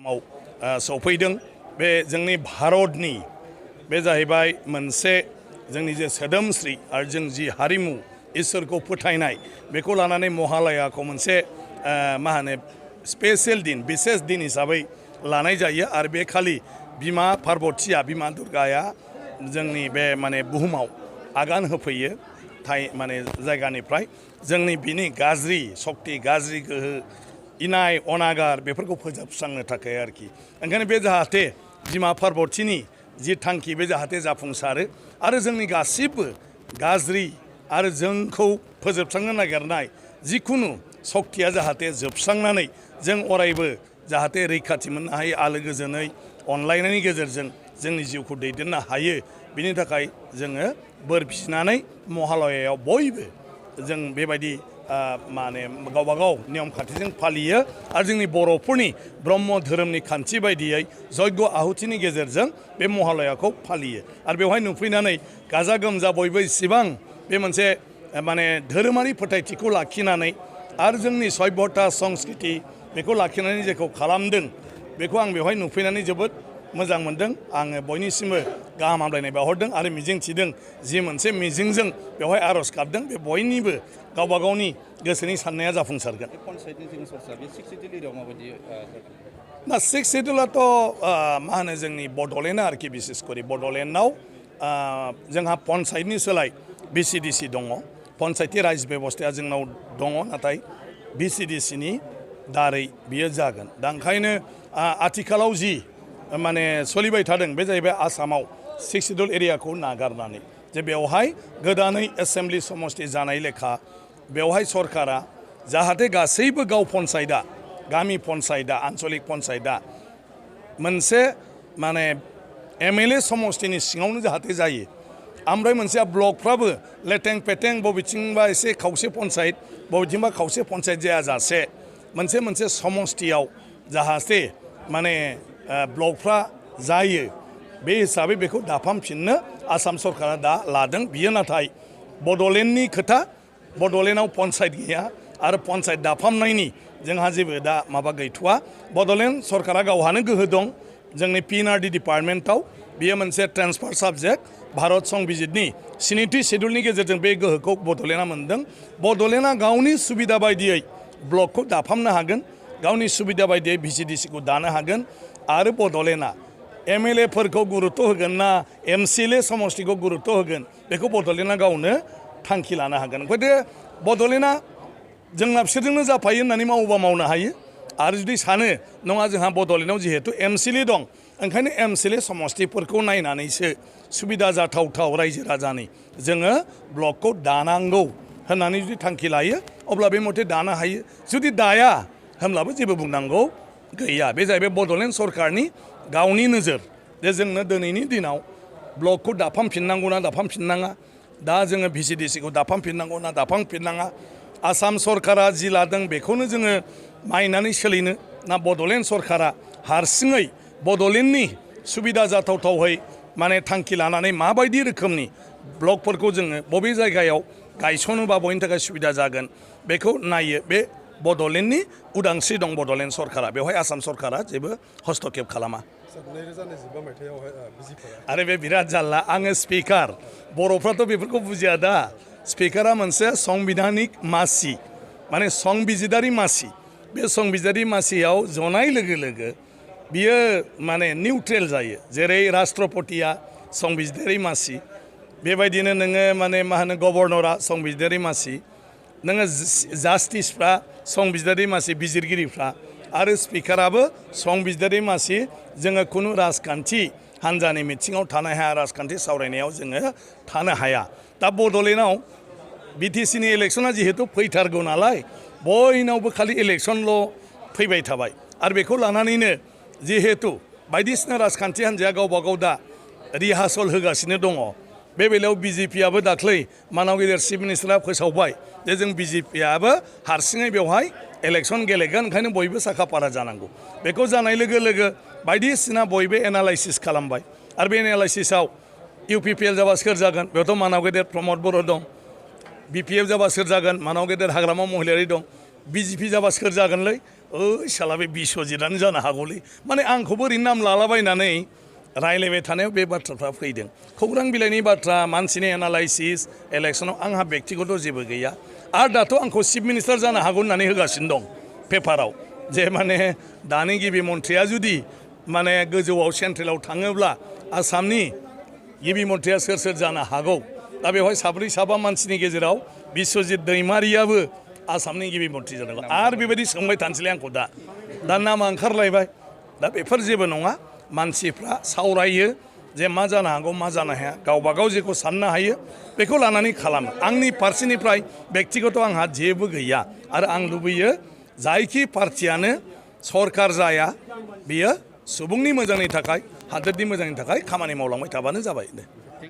समाव सौफैदों बे जोंनि भारतनि बे जाहैबाय मोनसे जोंनि जे सोदोमस्रि आरो जों जि हारिमु इसोरखौ फोथायनाय बेखौ लानानै महालयाखौ मोनसे मा होनो स्पेशल दिन बिसेस दिन हिसाबै लानाय जायो आरो बे खालि बिमा पार्बतीया बिमा दुर्गाया जोंनि बे माने बुहुमाव आगान होफैयो माने जायगानिफ्राय जोंनि बिनि गाज्रि सक्ति गाज्रि गोहो इनाय अनागार बेफोरखौ फोजोबस्रांनो थाखाय आरोखि ओंखायनो बे जाहाथे बिमा पार्बतीनि जि थांखि बे जाहाथे जाफुंसारो आरो जोंनि गासिबो गाज्रि आरो जोंखौ फोजोबस्रांनो नागिरनाय जिखुनु सक्तिया जाहाथे जोबस्रांनानै जों अरायबो जाहाथे रैखाथि मोननो हायो आलो गोजोनै अनलायनायनि गेजेरजों जोंनि जिउखौ दैदेननो हायो बिनि थाखाय जोङो बोर बिनानै महालयायाव बयबो जों बेबायदि माने गावबा गाव नियम खान्थिजों फालियो आरो जोंनि बर'फोरनि ब्रह्म धोरोमनि खान्थि बायदियै जग्य आहुतिनि गेजेरजों बे महालयाखौ फालियो आरो बेवहाय नुफैनानै गाजा गोमजा बयबो इसिबां बे मोनसे माने धोरोमारि फोथायथिखौ लाखिनानै आरो जोंनि सभ्यता संस्कृति बेखौ लाखिनानै जेखौ खालामदों बेखौ आं बेवहाय नुफैनानै जोबोद मोजां मोनदों आङो बयनिसिमबो गाहाम हामलायनाय बावहरदों आरो मिजिं थिदों जि मोनसे मिजिंजों बेवहाय आर'ज गाबदों बे बयनिबो गावबा गावनि गोसोनि साननाया जाफुंसारगोन ना सिक्स सिडुलाथ' मा होनो जोंनि बड'लेण्डआ आरोखि बिसेस करि बड'लेण्डआव जोंहा पन्सायतनि सोलाय VCDC दङ पन्सायती रायजो बेबस्थाया जोंनाव दङ नाथाय VCDCनि दारै बियो जागोन दा ओंखायनो आथिखालाव जि माने सोलिबाय थादों बे जाहैबाय आसामाव सिक्स सिडुल एरियाखौ नागारनानै जे बेवहाय गोदानै एसेम्बलि समष्टि जानाय लेखा बेवहाय सरकारा जाहाथे गासैबो गाव पन्सायतआ गामि पन्सायतआ आन्चलिक पन्सायतआ मोनसे माने MLA समष्टिनि सिङावनो जाहाथे जायो ओमफ्राय मोनसे ब्लकफ्राबो लेटें पेटें बबेथिंबा एसे खावसे पन्सायत बबेथिंबा खावसे पन्सायत जायाजासे मोनसे समष्टियाव जाहाथे माने ब्लकफ्रा जायो बे हिसाबै बेखौ दाफामफिननो आसाम सरकारा दा लादों बियो नाथाय बड'लेण्डनि खोथा बड'लेण्डआव पन्सायत गैया आरो पन्सायत दाफामनायनि जोंहा जेबो दा माबा गैथ'वा बड'लेण्ड सरकारा गावहानो गोहो दं जोंनि PNRD डिपार्टमेन्टआव बियो मोनसे ट्रेन्सफार साबजेक्ट भारत संबिजितनि 7थि सिडुलनि गेजेरजों बे गोहोखौ बड'लेण्डआ मोनदों बड'लेण्डआ गावनि सुबिदा बायदियै ब्लकखौ दाफामनो हागोन गावनि सुबिदा बायदियै VCDCखौ दानो हागोन आरो बड'लेण्डआ MLA फोरखौ गुरुत्व होगोन ना MCLA समष्टिखौ गुरुत्व होगोन बेखौ बड'लेण्डआ गावनो थांखि लानो हागोन ओंखायनो बड'लेण्डआ जोंना बिसोरजोंनो जाफायो होननानै मावोबा मावनो हायो आरो जुदि सानो नङा जोंहा बड'लेण्डआव जिहेतु MCLA दं ओंखायनो MCLA समष्टिफोरखौ नायनानैसो सुबिदा जाथावथाव रायजो राजानि जोङो ब्लकखौ दानांगौ होननानै जुदि थांखि लायो अब्ला बे मथे दानो हायो जुदि दाया होमब्लाबो जेबो बुंनांगौ गैया बे जाहैबाय बड'लेण्ड सरकारनि गावनि नोजोर जे जोंनो दिनैनि दिनाव ब्लकखौ दाफामफिननांगौ ना दाफामफिननाङा दा जोङो VCDCखौ दाफामफिननांगौ ना दाफामफिननाङा आसाम सरकारा जि लादों बेखौनो जोङो मानिनानै सोलिनो ना बड'लेण्ड सरकारा हारसिङै बड'लेण्डनि सुबिदा जाथावथावै माने थांखि लानानै माबायदि रोखोमनि ब्लकफोरखौ जोङो बबे जायगायाव गायसनोबा बयनि थाखाय सुबिदा जागोन बेखौ नायो बे बड'लेण्डनि उदांस्रि दं बड'लेण्ड सरकारा बेवहाय आसाम सरकारा जेबो हस्तक्षेप खालामा आरो बे बिराद जारला आङो स्पिकार बर'फ्राथ' बेफोरखौ बुजिया दा स्पिकारा मोनसे संबिधानिक मासि माने संबिजिदारि मासि बे संबिजिदारि मासियाव जनाय लोगो लोगो बियो माने निउट्रेल जायो जेरै राष्ट्रपतिया संबिजिदारि मासि बेबायदिनो नोङो माने मा होनो गभर्नरा संबिजिदारि मासि नोङो जास्टिसफ्रा संबिजिदारि मासि बिजिरगिरिफ्रा आरो स्पिकाराबो संबिजिदारि मासि जोङो खुनु राजखान्थि हान्जानि मिथिङाव थानो हाया राजखान्थि सावरायनायाव जोङो थानो हाया दा बड'लेण्डआव BTCनि इलेक्सना जिहेतु फैथारगौ नालाय बयनावबो खालि इलेक्सनल' फैबाय थाबाय आरो बेखौ लानानैनो जिहेतु बायदिसिना राजखान्थि हान्जाया गावबा गाव दा रिहार्सल होगासिनो दङ बे बेलायाव BJPआबो दाख्लै मानाव गेदेर चिफ मिनिस्टारा फोसावबाय जे जों BJPआबो हारसिङै बेवहाय इलेक्सन गेलेगोन ओंखायनो बयबो साखा फारा जानांगौ बेखौ जानाय लोगो लोगो बायदिसिना बयबो एनालाइसिस खालामबाय आरो बे एनालाइसिसआव UPPL जाबा सोर जागोन बेयावथ' मानाव गेदेर प्रमद बर' दं BPF जाबा सोर जागोन मानाव गेदेर हाग्रामा महिलारि दं BJP जाबा सोर जागोनलै साला बे बिस्वजितआनो जानो हागौलै माने आंखौबो ओरैनो नाम लालाबायनानै रायलायबाय थानायाव बे बाथ्राफ्रा फैदों खौरां बिलाइनि बाथ्रा मानसिनि एनालाइसिस इलेक्सनाव आंहा बेक्तिगत जेबो गैया आरो दाथ' आंखौ चिफ मिनिस्टार जानो हागौ होननानै होगासिनो दं पेपाराव जे माने दानि गिबि मन्थ्रिया जुदि माने गोजौआव सेन्ट्रेलाव थाङोब्ला आसामनि गिबि मन्थ्रिया सोर सोर जानो हागौ दा बेवहाय साब्रै साबा मानसिनि गेजेराव बिस्वजित दैमारियाबो आसामनि गिबि मन्थ्रि जानांगौ आरो बेबायदि सोंबाय थानोसैलाय आंखौ दा नामा ओंखारलायबाय दा बेफोर जेबो नङा मानसिफ्रा सावरायो जे मा जानो हागौ मा जानो हाया गावबा गाव जेखौ साननो हायो बेखौ लानानै खालामो आंनि फारसेनिफ्राय बेक्तिगत आंहा जेबो गैया आरो आं लुबैयो जायखि पार्टियानो सरकार जाया बियो सुबुंनि मोजांनि थाखाय हादोरनि मोजांनि थाखाय खामानि मावलांबाय थाबानो जाबाय